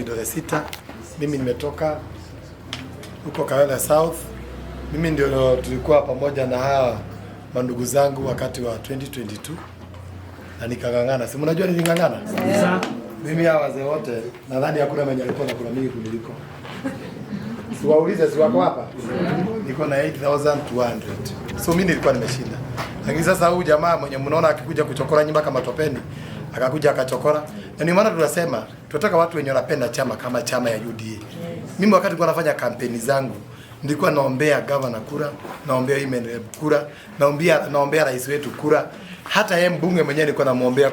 Vidole Sita. Mimi nimetoka huko Kayole South. Mimi ndio tulikuwa pamoja na hawa mandugu zangu wakati wa 2022 na nikang'ang'ana. Si mnajua niling'ang'ana? Mimi hawa wazee wote nadhani hakuna mwenye alikuwa na kura mingi kuniliko. Siwaulize, si wako hapa? Niko na 8200. So mimi nilikuwa nimeshinda. Lakini sasa huyu jamaa mwenye mnaona akikuja kuchokora nyumba kama topeni, akakuja akachokora. Na ndio maana tunasema tunataka watu wenye wanapenda chama kama chama ya UDA. Mimi wakati nilikuwa nafanya kampeni zangu nilikuwa naombea gavana kura, naombea women rep kura, naombea rais wetu kura. Hata yeye mbunge mwenyewe nilikuwa namuombea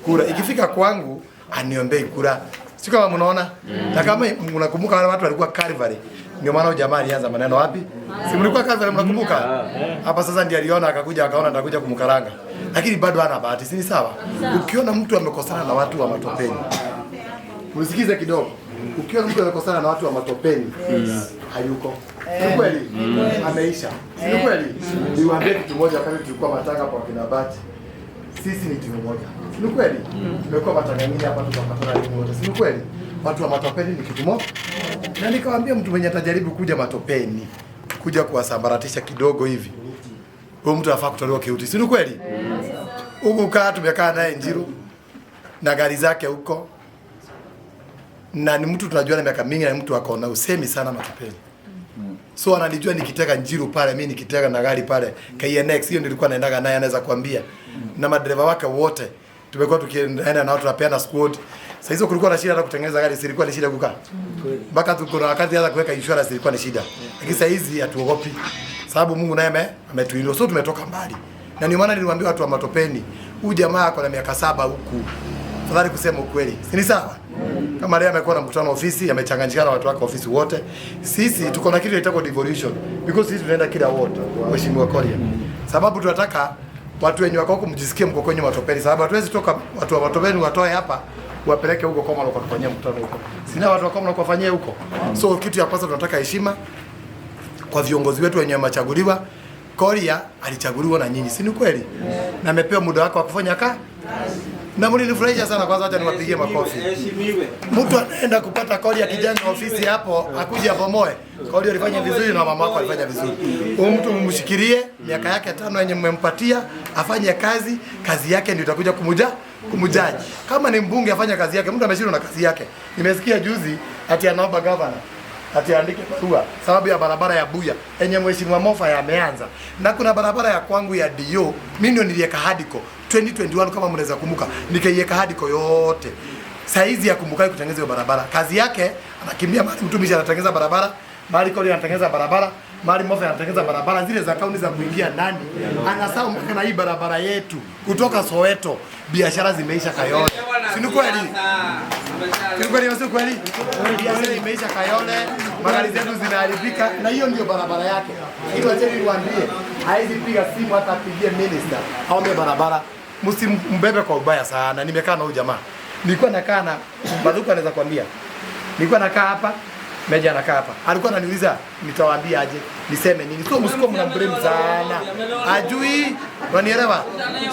kura. Ikifika kwangu aniombei kura. Si kama mnaona? Na kama mnakumbuka wale watu walikuwa Calvary. Ndio maana huyu jamaa alianza maneno wapi? Si mlikuwa Calvary, mnakumbuka? Hapa sasa ndiye aliona, akakuja akaona atakuja kumkaranga. Lakini bado hana bahati, si ni sawa? Ukiona mtu amekosana na watu wa matopeni, msikize kidogo. Ukiona mtu amekosana na watu wa matopeni, hayuko. Si kweli? Ameisha. Si kweli? Niwaambie kitu moja, wakati tulikuwa matanga kwa kina Bati, sisi ni timu moja. Si kweli? Tumekuwa matanga nyingi hapa, tukapatana timu moja. Si kweli? Watu wa matopeni ni kitu moja. Na nikawaambia mtu mwenye atajaribu kuja matopeni, kuja kuwasambaratisha kidogo hivi, huyo mtu anafaa kutolewa kiuti. Si kweli? Huku kaa tumekaa naye Njiru na gari zake huko, na ni mtu tunajua na miaka mingi, na ni mtu ako na usemi sana matopeni. So ananijua nikiteka Njiru pale, mimi nikiteka na gari pale KNX, hiyo nilikuwa naendaga naye, anaweza kuambia. Na madereva wake wote tumekuwa tukienda nao, tunapeana squad. Sasa hizo kulikuwa na shida hata kutengeneza gari, silikuwa ni shida kukaa. Mpaka tuko na wakati hata kuweka insurance ilikuwa ni shida. Lakini sasa hizi hatuogopi. Sababu Mungu naye ametuinua. So tumetoka mbali. Na ndio maana niliwaambia watu wa matopeni, huyu jamaa ako na miaka 7 huku. Fadhali kusema ukweli. Si ni sawa? Kama leo amekuwa na mkutano ofisi, amechanganyikana na watu wake ofisi wote. Sisi tuko na kitu inaitwa devolution, because sisi tunaenda kila ward, Mheshimiwa Koria. Sababu tunataka watu wenye wako huku mjisikie mko kwenye matopeni, sababu hatuwezi toka watu wa matopeni watoe hapa wapeleke huko Komalo kwa kufanyia mkutano huko. Sina watu wa Komalo kuwafanyia huko. So kitu ya kwanza tunataka heshima kwa viongozi wetu wenye wamechaguliwa. Koria alichaguliwa na nyinyi, si ni kweli? Na amepewa muda wake wa kufanya kazi. Na mlinifurahisha sana, kwanza acha niwapigie makofi. Mtu anaenda kupata Koria akijenga ofisi hapo, akuja abomoe. Koria alifanya vizuri na mama wako alifanya vizuri. Huyu mtu mumshikilie miaka yake 5 yenye mmempatia, afanye kazi, kazi yake ndio itakuja kumjaji. Kama ni mbunge afanye kazi yake, mtu ameshindwa na kazi yake. Nimesikia juzi ati anaomba governor ati aandike barua sababu ya barabara ya Buya yenye Mheshimiwa Mofa ameanza, na kuna barabara ya kwangu ya DO, mimi ndio niliweka hardcore 2021 kama mnaweza kumbuka, nikaiweka hardcore yote. Saizi ya kumbuka kutengeneza hiyo barabara. Kazi yake anakimbia mahali mtumishi anatengeneza barabara, mahali Koli anatengeneza barabara, mahali Mofa anatengeneza barabara zile za kaunti za kuingia ndani. Anasahau mpaka na hii barabara yetu kutoka Soweto, biashara zimeisha Kayole. Si ni kweli? Si ni kweli, si kweli? Biashara imeisha Kayole, magari zetu zinaharibika, na hiyo ndio barabara yake. Ili wacheni niwaambie, haizi piga simu hata apigie minister aombe barabara. Msimbebe kwa ubaya sana. Nimekaa na huyu jamaa. Nilikuwa nakaa na Baduka, anaweza kuambia. Nilikuwa nakaa hapa, Meja anakaa hapa. Alikuwa ananiuliza nitawaambia aje, niseme nini. So msikuwa mnamblame sana. Ajui, unanielewa?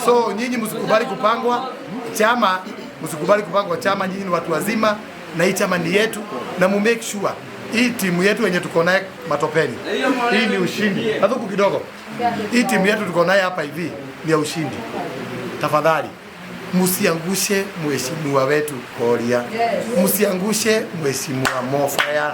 So nyinyi msikubali kupangwa chama, msikubali kupangwa chama, nyinyi ni watu wazima na hii chama ni yetu, na mu make sure hii timu yetu yenye tuko naye matopeni, hii ni ushindi. Nadhuku kidogo. Hii timu yetu tuko naye hapa hivi ni ya ushindi. Tafadhali msiangushe mheshimiwa wetu Koria, msiangushe mheshimiwa Mofaya.